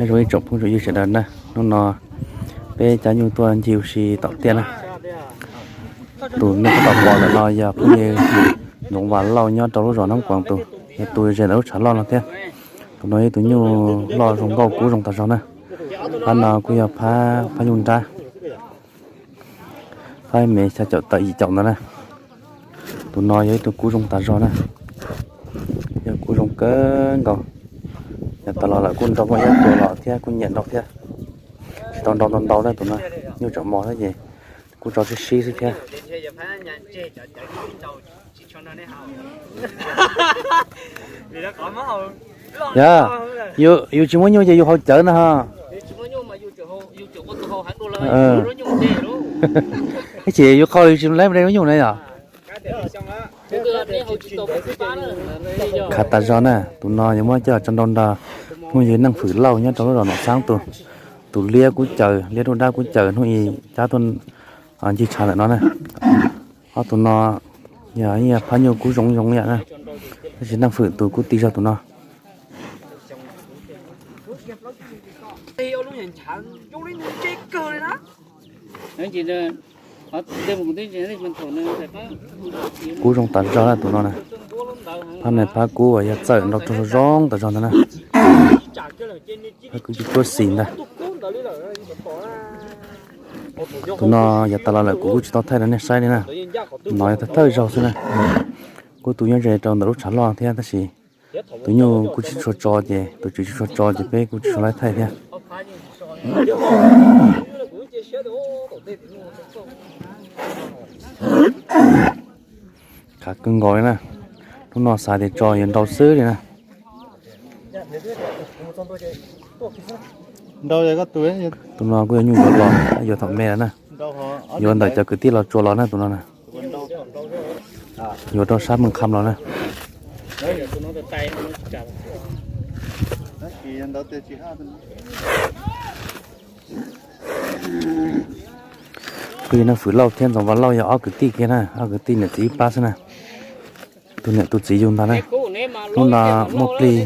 Nyob zoo ib tsoom phooj tsoom ywg sawv daws na, hnub no peb cab nyuj tuaj ncig ua si tom tiaj na. Tus nej pom ntawm no yog phooj ywg Ntxoov Vas Lauj nyob rau lub zos Nab Koos tus, yog tus ze ntawm lub tshav loj no thiab. Tus no yog tus nyuj loj zoo nkauj kub zoo tas zog na. Phab no kuj yog phab, phab nyuj nrab, phab me xya caum tawm yim caum ntawd na. Tus no yog ib tug kub zoo tas zog na, yog kub zoo kawg nkaus. Yav tas los lawm kuj nrog muaj ib tug los thiab kuj nyiam nrau thiab. Tsis tau nrau ntau ntau na tus no, nyuj tseem mos thiab ces kuj tso sib sib xwb thiab. Yog, yus tsis muaj nyuj ces yus haus cawv na ho. Ib chim yus qhau yus tsis laib mus de lub nyuj na yom. Khav tas zog na, tus no yuav muab coj tso nrau nrog phooj ywg Neej Fwm Lauj nyob rau lub zos Nom Xaab tus. Tus liab kub caws, liab ruaj dab kub caws hnub ib cab tuaj ncig tshav ntawm no na. Ob tug no yog ib phab nyuj kub zoo zoo yam na, tab sis Neej Fwm tus kub ti zog tus no. Kub zoo tas zog na tus no na. Phab no phab kub uas yog txawm nrau tsuag zoo tas zog ntag na. Phab kub cuab xis ntag. Tus no yav tas los lawm kuv kuj tsis tau thaij rau nej saib li na. No yog thawj thawj zaug xwb na. Kuj tus nyob ze rau ntawm lub tshav loj thiab tab sis tus nyuj kuj tsis tshua tso ces tus tswv tsis tshua tso ces peb kuj tsis tshua laib thaij thiab. Khav kawg nkaus li na. Hnub no xav tias tso yuav nrau xwb li na. Tus no kuj yuav nyuj yuav los, yuav thaum me lawm na. Yuav ntawm cov kwv tij Los Tsuas los na tus no na. Yuav rau sab Mws Kham los na. Phooj ywg Neej Fwm Lauj thiab Ntxoov Vas Lauj yog ob kwv tij kiag na, ob kwv tij niam txiv ib pab xwb na. Tus niam tus txiv yug ntag na. Hnub no muaj plig,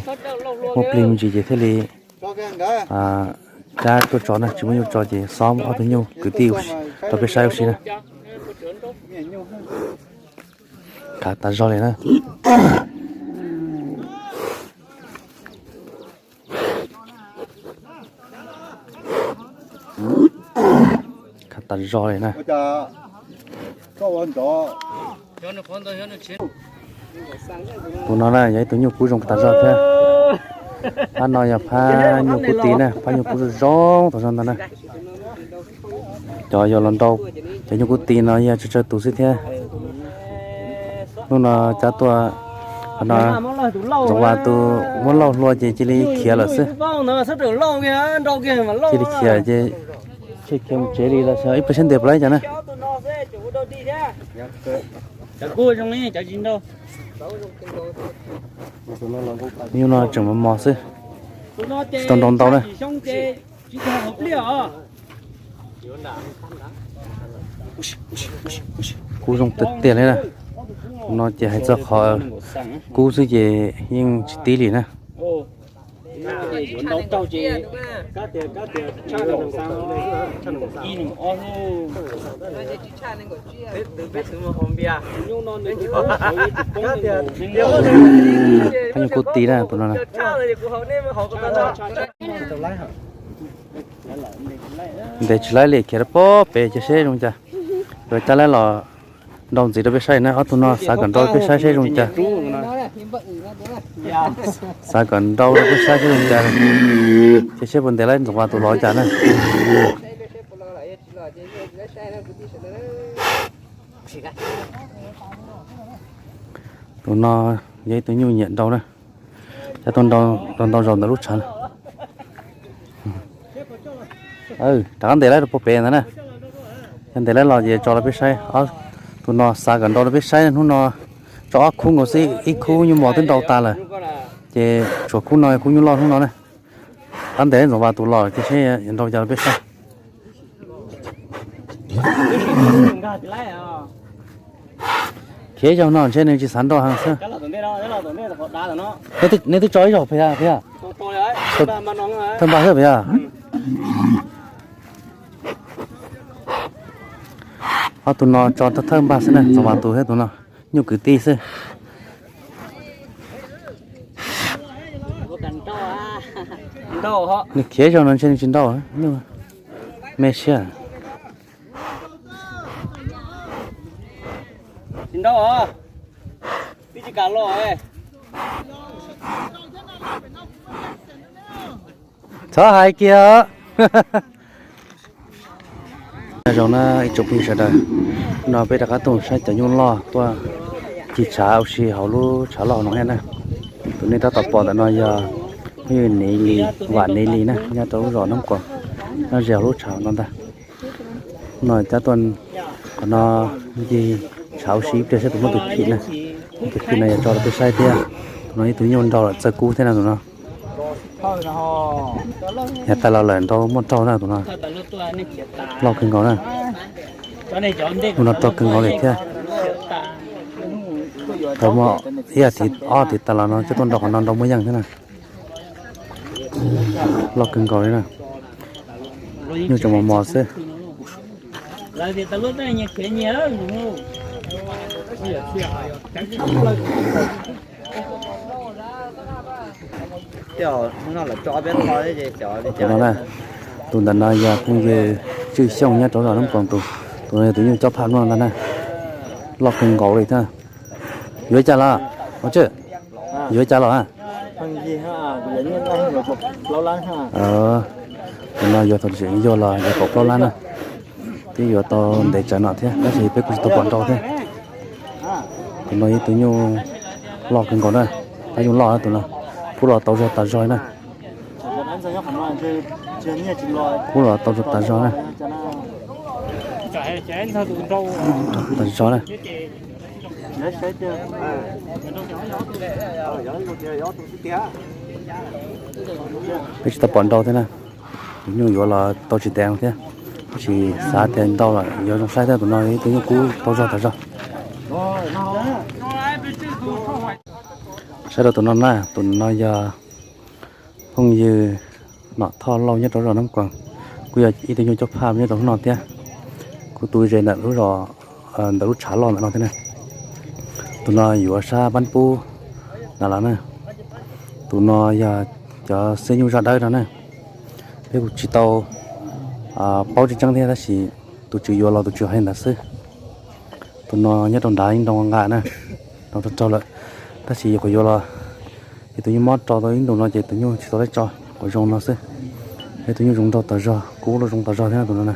muaj plig me ntsis ces thiaj li cab tuaj tso na, tsis muaj nyuj tso ces xob ob tug nyuj kwv tij rau peb saib ua si na. Khav tas zog li na. Khav tas zog li na. Tus no na yog ib tug nyuj kub zoo tas zog thiab. Phab no yog phab nyuj kub ti na, phab nyuj kub zoo zoo tas zog ntag na. Cov yuav los nrau cov nyuj kub ti no yog tsawg tsawg tus xwb thiab. Hnub no cab tuaj, qhov no Ntxoov Vas tus muab Lauj hlua ces cia li khiav lawm xwb. Cia li khiav ces khiav mus tsev li lawm, ib pliag seb ntes puas laib cas na. Nyuj no tseem mos mos xwb, tsis tau nrau ntau na. Kub zoo tiag tiag li na. No ces hais txog qhov kub xwb ces yeej tsis tib li na. Phab nyuj kub ti na tus no na. Ntes tsis laib li, khiav rau pem ces seb zoo cas. Yuav cab laib los nrau ntxiv rau peb saib na, ob tug no xav kom nrau peb saib seb zoo cas. Xav kom nrau rau peb saib seb zoo cas, ces seb puas ntes laib Ntxoov Vas tus los cas na. Tus no yog ib tug nyuj nyiam nrau na. Cab tuaj nrau ntau zaus ntawm lub tshav. Rov qab ntes laib rau pem ntawd na. Yog ntes laib los ces tso rau peb saib. Tus no xav kom nrau rau peb saib, hnub no tso ob khub nkaus xwb, ib khub nyuj mos twb nrau tas lawm, ces tshuav khub no khub nyuj loj hnub no na. Rov qab ntes laib Ntxoov Vas tus los ces seb yuav nrau cas rau peb saib. Khiav ib zaug no ntshe nws tsis xav nrau heev xwb. Nej twb tso ib zaug pem, pem, thawj npaj xwb pem. Ob tug no tso thawj npaj xwb na, txog mas tus thiab tus no nyuj kwv tij xwb. Nws khiav zaug no ntshe nws tsis nrau, me siab. Txhob hais kiag. Zoo na ib tsoom phooj ywg sawv daws, no peb rov qab tuaj saib cov nyuj loj tuaj ci tshav ua si hauv lub tshav loj no thiab na. Tus nej tab tom pom ntawm no yog phooj ywg Nev Lis, Vam Nev Lis na, nyob rau lub zos Nab Kuas, nyob ze hauv lub tshav no ntag. No cab tuaj qhov no ncig tshav ua si ib pliag saib puas muaj tus phim na. Muaj tus phim no yog tso rau peb saib thiab. Tus no ib tug nyuj nrau lawm txawj kub thiab na tus no. Yav tas los lawm nrau muaj raug na tus no. Loj kawg nkaus na. Tus no rog kawg nkaus li thiab. Tau muaj ib as thiv ob as thiv tas los no coj tuaj nrau qhov no nrau muaj yeej thiab na. Loj kawg nkaus li na. Nyuj tseem mos mos xwb. Tus no na, tus ntawm no yog phooj ywg Tswj Xyooj nyob rau zos Nab Koos tus, tus no yog tus nyuj cob phaj no ntag na. Loj kawg nkaus li thiab. Yuav cas los? Yuav cas los? Tus no yuav tau tseem yuag los yuav kaum plaub lab na. Twb yuav tau ntev tsawv no thiab tab sis peb kuj tsis tau pom nrau thiab. Tus no yog tus nyuj loj kawg nkaus na, tab nyuj loj tus no, pub los tau zog tas zog na. Pub los tau zog tas zog na. Tas zog na. Peb tsis tau pom nrau thiab na. Tus nyuj yuav los tau tsis ntev thiab, tab sis xav tias nrau lawm yuav zoo saib thiab. Tus no ib tug nyuj kub tau zog tas zog. Saib rau tus no na, tus no yog phooj ywg Nom Thoj Lauj nyob rau zos Nab Koos, kuj yog ib tug nyuj cob phaj nyob rau hnub no thiab. Kuj tu ze ntawm lub zos, ntawm lub tshav loj ntawm no thiab na. Tus no yuav sab Pab Pub na los na. Tus no yog cov xib nyuj zaj dawb no na. Peb kuj tsis tau paub tseeb tseeb thiab tab sis tus tswv yuav los tus tswv hais li ntawd xwb. Tus no nyob rau nrad ib nroo nqa na, nroo raug raug lawm, tab sis yuav kom yuav los ces tus nyuj mob rau tau ib ntus no ces tus nyuj tsis tau lab tso, kom zoo no xwb. Es tus nyuj zoo nraug tas zog, kub los zoo tas zog thiab tus no na.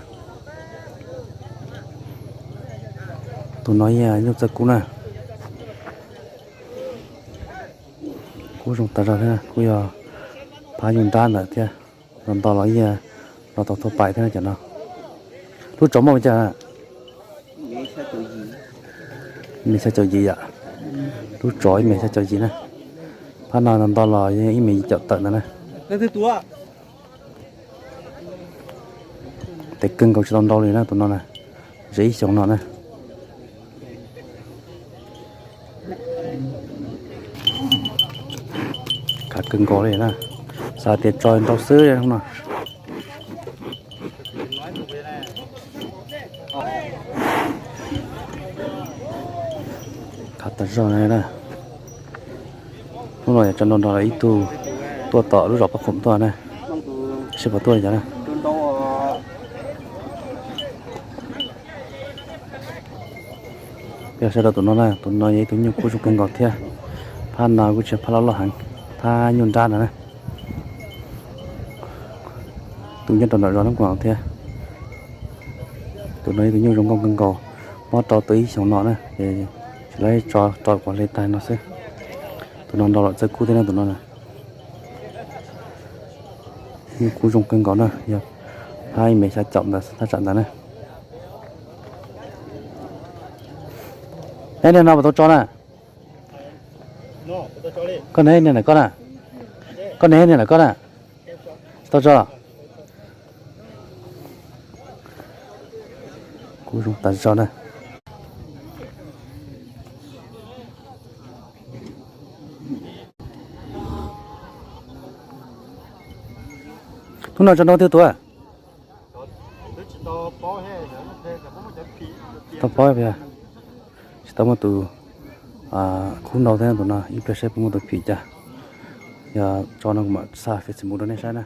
Tus no yog nyuj txawj kub na. Kub zoo tas zog thiab, kuj yog phab nyuj nrab ntawd thiab. Nto nto los ib yam los tau thua pais thiab cov no. Lub tsov muaj li cas? Ib mev xya caum yim yom. Lub tsov ib mev xya caum yim na. Phab no nto nto los yog ib mev yim caum tawm ntawd na. Tes kawg nkaus tsis tau nrau li na tus no na. Ze ib xyoos no na. Khav kawg nkaus li na. Xav tias tso nrau xwb no. Khav tas zog na. Hnub no yog tso nrau nrog ib tug tuaj tom lub zos Paj Khoom tuaj na. Seb puas tuaj li cas na. Peb saib rau tus no na, tus no yog ib tug nyuj kub zoo kawg nkaus thiab. Phab no kuj tsis yog phab loj loj heev, phab nyuj nrab no na. Tus nyob rau nram zos Nab Koos thiab. Tus no yog tus nyuj zoo nkauj kawg nkaus, mob rau tau ib xyoos no na, ces tsis lab tso, rau kom hle tag no xwb. Tus no nrau los txawj kub thiab na tus no na. Nyuj kub zoo kawg nkaus na, yog phab ib mev xya caum ntawd thaj tsam ntawd na. Neb niag no puas tau tso na? Koj neb niag ntawm koj na? Koj neb niag ntawm koj na? Tsis tau tso. Kub zoo tas zog na. Hnub no tso nrau twg tuaj? Tau paub, tsis tau muaj tus khub nrau thiab tus no, ib pliag saib puas muaj tus phim cas. Yog tso no kuv mam xa Facebook rau nej saib na.